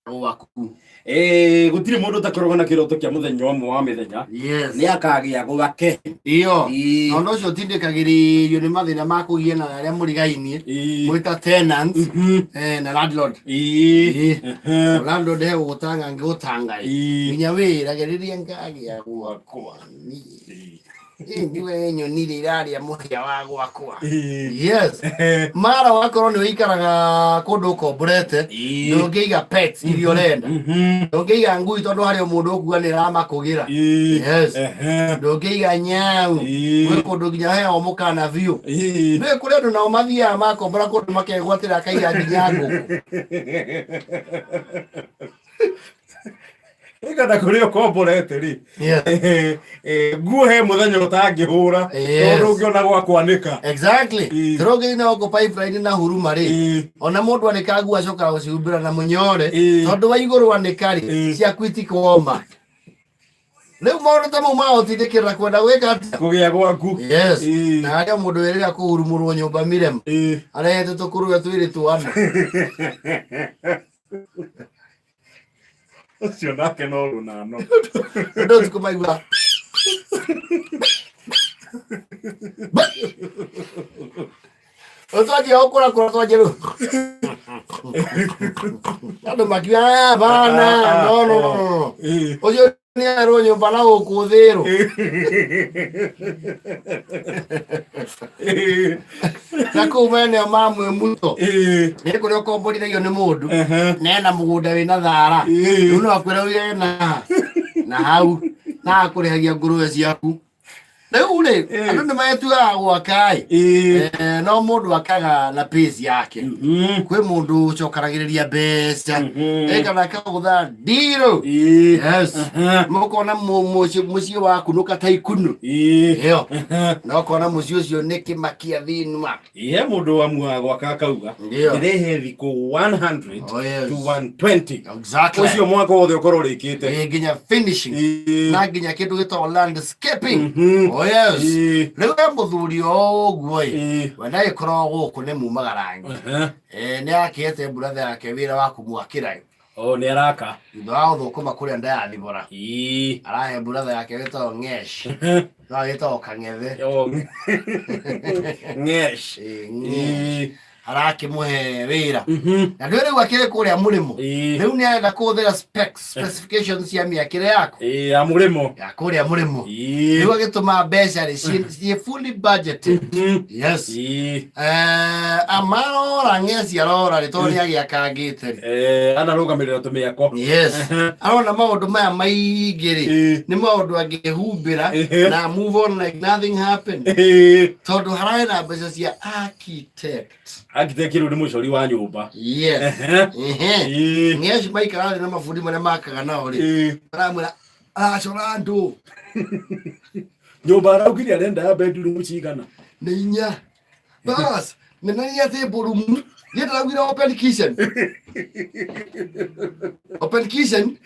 Gwaku. Ĩĩ, gũtirĩ mũndũ ũtakoragwo na kĩroto kĩa mũthenya ũmwe wa mĩthenya nĩ akagĩa gwake. Iyo. Ĩĩ. Na ũndũ ũcio ũtindĩkagĩrĩrio nĩ mathĩna ma kũgiana na arĩa mũrigainie mwĩta tenants na landlord. Ĩĩ. Landlord he gũgũtanga ngĩgũtanga ĩ. Nginya wĩrage rĩrĩa ngagĩa gwakwa niĩ. Ĩ, niwe nyoni iria irarĩa mũhĩa wa gwakwa. Yes, mara wakorwo nĩ ũikaraga kũndũ ũkomborete, ndũngĩiga pets iria ũrenda, ndũngĩiga ngui tondũ harĩ o mũndũ ũkuga nĩ ĩramakũgĩra. Yes, ndũngĩiga nyau gwĩ kũndũ nginya heagwo mũkana biũ. Nĩ kũrĩ andũ nao mathiaga makombora kũndũ makegwatĩra akaiga nginya ngũkũ. Kana kũrĩa ũkomborete rĩ, nguo he mũthenya ũtangĩhũra tondũ ũngĩona gwa kwanĩka. Exactly. Tũrũngĩ na gũkũ pipeline na huruma rĩ, ona mũndũ anĩka nguo acokaga gũcihumbĩra na mũnyore tondũ wa igũrũ anĩka rĩ, ciaku itikoma. Rĩu maũndũ ta mau magũtindĩkĩrĩra kwenda gwĩka atĩa? Kũgĩa gwaku. Yes. Na harĩa mũndũ wĩrĩga kũhurumũrwo nyũmba mirema arehete tũkũrũwe twĩrĩ twana. Ũcio nake no rũnano. Ũndũ ũtukũ maigua twanjia gũkũra kũra twanjia rĩu andũ makiuga "Ah, bana, no no no no." Ũcio nĩ erwo nyũmba na gũkũ thĩrũ. Na kũu maeneo ma mwĩmuto nĩ kũrĩa ũkomborithagio nĩ mũndũ na ena mũgũnda wĩna thara. Rĩu no akwĩra ũige na haha, na hau na akũrĩhagia ngũrũwe ciaku. Rĩu rĩ, andũ nĩ metuaga gwaka ĩ. No mũndũ akaga na pace yake. Kwĩ mũndũ ũcokanagĩrĩria mbeca kana akagũtha ndirũ. Yes, mũkona mũciĩ wakunũka ta ikunu ĩyo, na ũkona mũciĩ ũcio nĩ kĩmakia thinwa. He mũndũ wamuaga gwaka akauga, Ndio. ndĩrehe thikũ 100 Oh, yes. to 120, ũcio mwaka wothe ũkorwo ũrĩkĩte. Nginya finishing na nginya kĩndũ gĩtagwo landscaping. Oh yes. Rĩu he mũthuri o ũguo ĩ, we ndagĩkorwo gũkũ nĩ mumaga rangi. Nĩ akĩhete mburatha yake wĩra wa kũmwakĩra ĩ. Oh, nĩ araka. Thutha wa gũthũkũma kũrĩa ndayathibora, arahe mburatha yake wĩtagwo Ng'esh, no agĩtagwo Kang'ethe. Oh, Ng'esh. Ng'esh. Arakĩmũhe wĩra na ndũĩ rĩu akĩrĩ kũrĩa mũrĩmo. Rĩu nĩ arenda kũhũthĩra specs, specifications cia mĩakĩre yaku. Ya mũrĩmo. Ya kũrĩa mũrĩmo. Rĩu agĩtũma mbeca rĩ ciĩ fully budgeted. Yes. Amarora Ng'eci arora rĩ, tondũ nĩ agĩakangĩte rĩ. Anarũgamĩrĩra tũmĩako. Yes, arona maũndũ maya maingĩ rĩ, nĩ maũndũ angĩhumbĩra na move on like nothing happened, tondũ hararĩ na mbeca cia architect. Architect rĩu nĩ mũcori wa nyũmba. Yes. Ng'eci maikara thĩ na mabundi marĩa makaga nao rĩ, maramwĩra aracora andũ. Nyũmba araugire arenda ya bedroom cigana? Nĩ inya bas nĩ table room. Niĩ ndĩraugire open kitchen, open kitchen,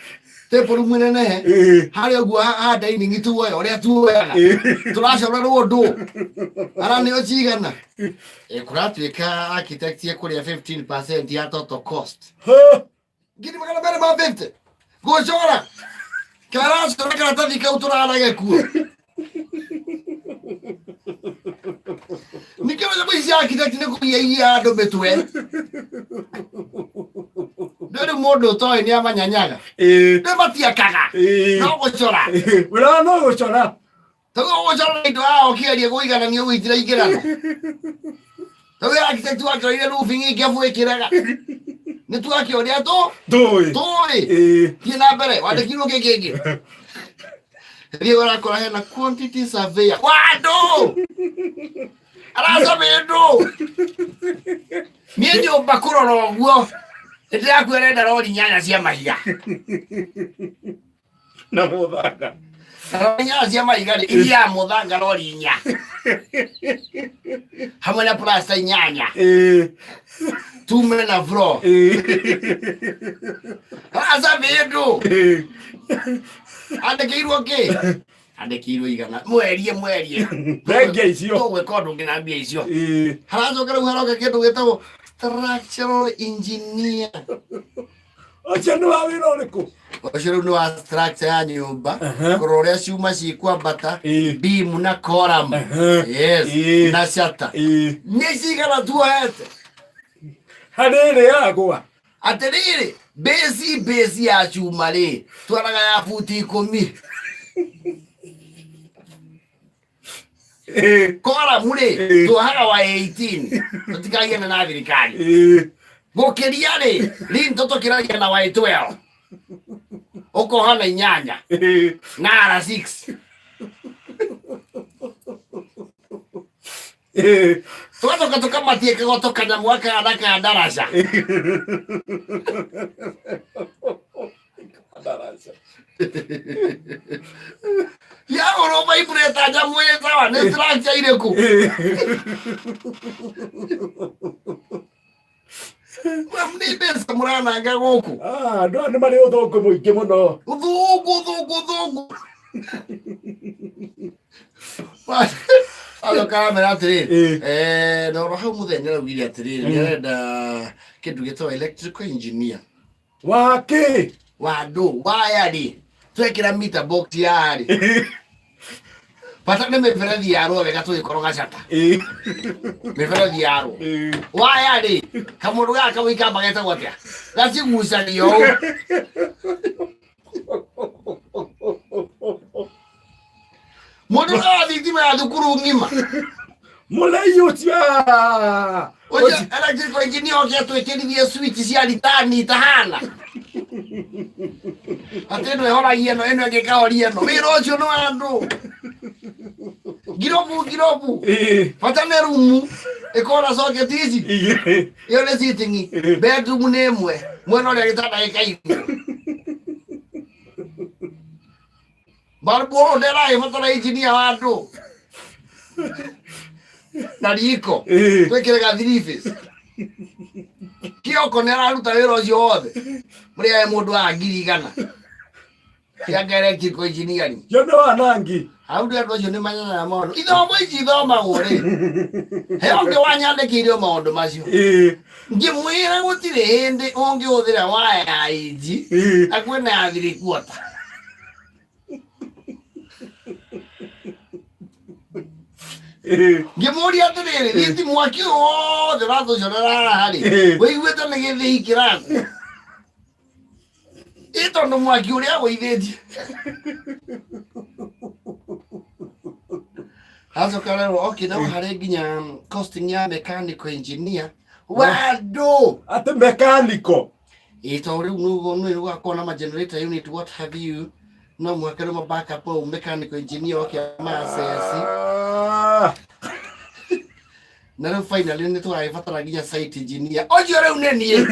table room nenehe harĩa ũguo ha dining tuoya ũrĩa tuoyaga tũracora rũndũ ara nĩo cigana. Kũratuĩka architect ekũrĩa 15% ya total cost. 250,000 gũcora karacora karatathi kau tũrarage kuo nikĩo nyamũ ici cia architect nĩ kũgia igia andũ mĩtwe. Ndũrĩ mũndũ ũtoĩ nĩ amanyanyaga. Nĩ matiakaga, no gũcora. Wĩra wao no gũcora. Tondũ gũcora indo haha ũkĩgeria kũiganania ũguo itiraingĩrana. Tondũ architect wakĩroire roofing ĩngĩabu ĩkĩrega nĩ twakĩoria tũ Tũĩ. Tũĩ. Thiĩ na mbere wandĩkirwo kĩ kĩngĩ thiĩ ũrakora hena quantity surveyor wa andũ aracoma andũ niĩ nyũmba kũrora ũguo nĩndĩrakuo arenda rori 8 cia mahiga. Na mũthanga. Rori 8 cia mahiga rĩ, iria ya mũthanga rori 4 hamwe na plasta 8 tume na floor. Aca bĩndũ andĩkĩirwo kĩ andĩkĩirwo igana mwerie mwerie. Thengia icio. Tũgwĩka ũndũ ũngĩ na mbia icio. Haracoka rĩu haroka kĩndũ gĩtagwo structural engineer. Ũcio nĩ wa wĩra ũrĩkũ? Ũcio rĩu nĩ wa structure ya nyũmba, kũrora ũrĩa ciuma cikwambata, beam na column. Yes. Na shutter. Nĩ cigana tuohete? Harĩ ĩrĩ yagwa. Atĩrĩrĩ, base ya cuma rĩ, twaraga ya buti 10. Column rĩ, tuohaga wa 18, tũtikagiane na thirikari. Gũkĩria rĩ, rinto tũkĩragia na wa 12, ũkoha na 8 na ara 6. Tũgacoka tũkamatie kĩgoto kanyamũ gaka na ka ndaraca. Ndaraca. Yagũrwo vibrator nyamũ ĩtawa nĩ structure irĩkũ? Nĩ mbeca mũrananga gũkũ. Ah, andũ aya nĩ marĩ ũthũngũ mũingĩ mũno. Ũthũngũ, ũthũngũ, ũthũngũ. Acoka aramera atĩrĩrĩ, na oro hau mũthenya araugire atĩrĩrĩ, nĩ arenda kĩndũ gĩtagwo electrical engineer. Wake? Wa ndũ waya rĩ, twekĩra meter box ya rĩ, bata nĩ mĩberethi yarwo wega tũgĩkoroga cata. Mĩberethi yarwo waya rĩ, kamũndũ gaka kamũikamba getagwo atĩa, gacigucagia ũũ. Mũndũ wa thitima ya thukuru ng'ima. Mũrei ũcio. Ũcio electrical engineer oke atwĩkĩrithie switch cia ritani itahana atĩ ĩno ĩhoragia ĩno, ĩno ĩngĩ ĩkahoria ĩno. Wĩra ũcio nĩ wa andũ ngirobu ngirobu. Bata nĩ rumu ĩkorwo na socket ici. Ĩyo nĩ sitting. Bedroom nĩ ĩmwe, mwena ũrĩa gĩtanda gĩkaigwo. Barbu ũyũ ndĩragĩbatara engineer wa andũ na riko. Twĩkĩre ga three phase. Kĩoko nĩ araruta wĩra ũcio wothe, mũrĩae mũndũ wa 100,000 kĩa electrical engineering. Yo nĩ wanangi. Hau ndĩ andũ acio nĩ manyonaga maũndũ, ithomo ici ithomagwo rĩ, he ũngĩ wanyandĩkĩire o maũndũ macio. Ngĩmwĩra gũtirĩ hĩndĩ ũngĩhũthĩra waya ya inji na kwĩna ya three quarter. Ngĩmũria atĩrĩrĩ, thiti mwaki ũyũ wothe ũratũcorera haha rĩ, wĩiguĩte nĩ gĩthĩi kĩrakwo ĩ, tondũ mwaki ũrĩa agũithĩtie acoka rerwo okay, no harĩ nginya costing ya mechanical engineer wandũ. Atĩ mekaniko? Ĩ, tondũ rĩu nĩguo nĩ gũgakorwo na ma generator unit, what have you, no mũhaka rĩu ma backup au, mechanical engineer oke ma assess. Na rĩu finally nĩ tũgagĩbatara nginya site engineer, ũcio rĩu nĩ niĩ.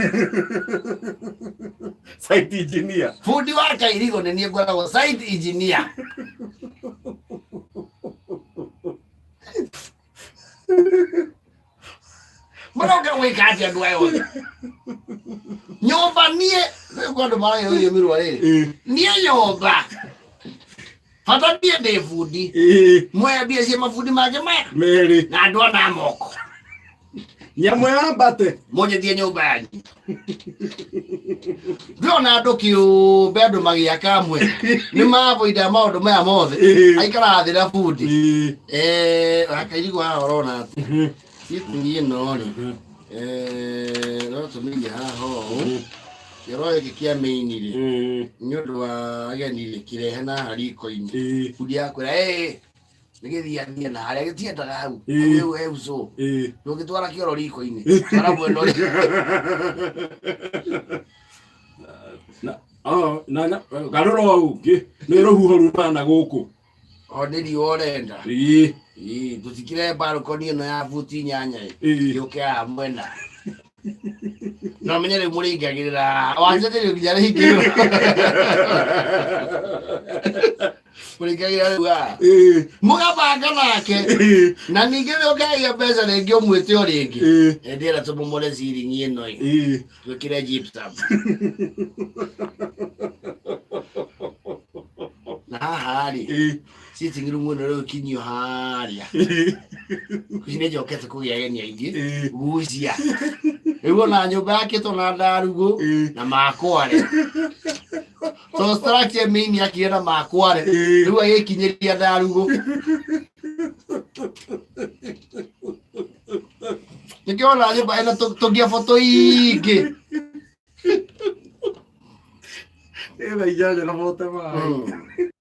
Site engineer. Bundi wa kairigo nĩ niĩ ngoragwo site engineer. Maroka gwĩka atĩa andũ aya othe nyũmba? Niĩ rĩu kwa andũ maragĩrĩrio mĩrwa rĩrĩ. Niĩ nyũmba bata niĩ ndĩ bundi. Mwambie cia mabundi mangĩ maya. Merĩ. Na andũ ana moko. Nyamũ yambate. Mũnjĩtie nyũmba yanyu, ndĩrona andũ kĩũmbe, andũ magĩaka amwe nĩ mavoida maũndũ maya mothe. Aikaraga thĩ na bundi. Wakairigwo haha ũrona atĩ ceiling ĩno rĩ, no tũmĩige haha ũũ, kĩoro gĩkĩ kĩa main rĩ, nĩ ũndũ wa ageni rĩ, kĩrehe na haha riko-inĩ. Bundi akwĩra ĩ nĩgĩthiathia na harĩa gĩtiendaga hau. Hau he uco. Ndũngĩtwara kĩoro riko-inĩ, twara mwena ũrĩa. Na oh, na na garũra ũũ ũngĩ nĩ rũhuho rumaga na gũkũ. O nĩ riũa ũrenda. Ĩĩ, tũtikire balcony ĩno ya buti 8 ĩ. Yũke haha mwena no menye rĩu mũrĩingagĩrĩra wanjĩrĩrio nginya rĩingĩrĩra mũrĩingagĩrĩra rĩu haha. Mũgabanga nake. Na ningĩ nĩ ũkagia mbeca rĩngĩ ũmwĩte o rĩngĩ. Ndĩrenda tũmomore ceiling ĩno ĩ, twĩkĩre gypsum na haha rĩ, sitting room ĩno rĩu ĩkinyio harĩa. Ici nĩ njokete kũgĩa ageni aingĩ. Gucia. Rĩu ona nyũmba yakĩtwo na ndarugũ na makware. So structure main yakire na makware. Rĩu agĩkinyĩria ndarugũ. Nĩkĩo ona nyũmba ĩno tũngĩabo tũingĩ. Ĩna 8 na bote maĩ.